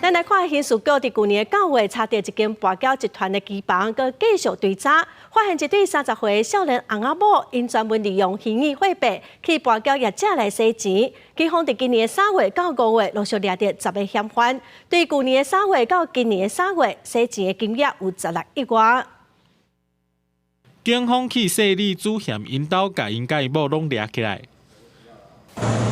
咱來看刑事局佇舊年9月查著一間跋筊集團的機房，閣繼續追查，發現一對30歲少年翁仔某，𪜶專門利用虛擬貨幣去跋筊業者來洗錢。警方佇今年3月到5月陸續掠著10個嫌犯，對舊年三月到今年三月洗錢的金額有16億外。警方去細膩主嫌𪜶兜，共𪜶佮伊某攏掠起來。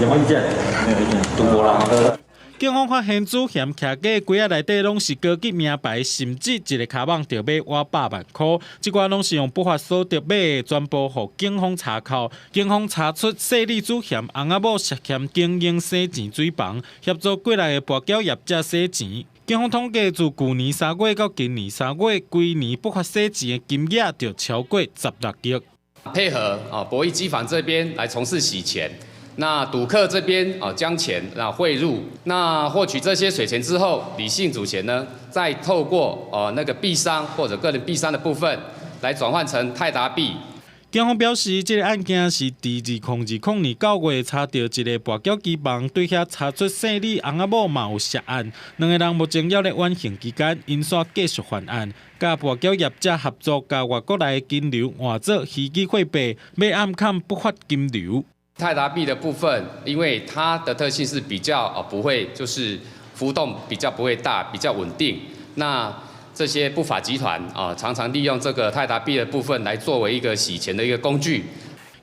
有無意見？沒有意見，賭博啦。警方發現主嫌徛家櫃仔內底攏是高級名牌，甚至一个跤蠓就買倚百萬箍。這寡攏是用不法所得買的，全部予警方查扣。警方查出細膩主嫌翁仔某涉嫌經營洗錢水房，協助國內的跋筊業者洗錢。警方統計，自舊年三月到今年三月，規年不法洗錢的金額就超過16億。配合啊，博弈機房這邊來從事洗錢。那賭客這邊啊，將錢那匯入，那獲取這些水錢之後，李姓主嫌呢，再透過哦那個幣商或者個人幣商的部分，來轉換成泰達幣。警方表示，這个案件是佇2020年9月查著一个跋筊機房，對遐查出姓李翁仔某嘛有涉案，兩个人目前猶咧緩刑期間，𪜶煞繼續犯案，佮跋筊業者合作，共外國來的金流換做虛擬貨幣，欲暗崁不法金流。泰達幣的部分，因為它的特性是比較哦不會就是浮動比較不會大，比較穩定。那這些不法集團啊，常常利用這個泰達幣的部分來作為一個洗錢的一個工具。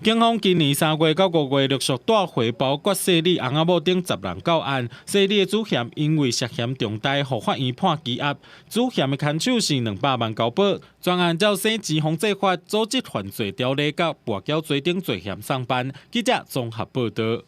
警方今年3月到5月陸續帶回包括細膩翁仔某等10人到案，細膩的主嫌因為涉嫌重大，予法院判羈押。主嫌的牽手是200萬交保。專案照洗錢防制法、組織犯罪條例佮跋筊罪等罪嫌送辦。記者綜合報導。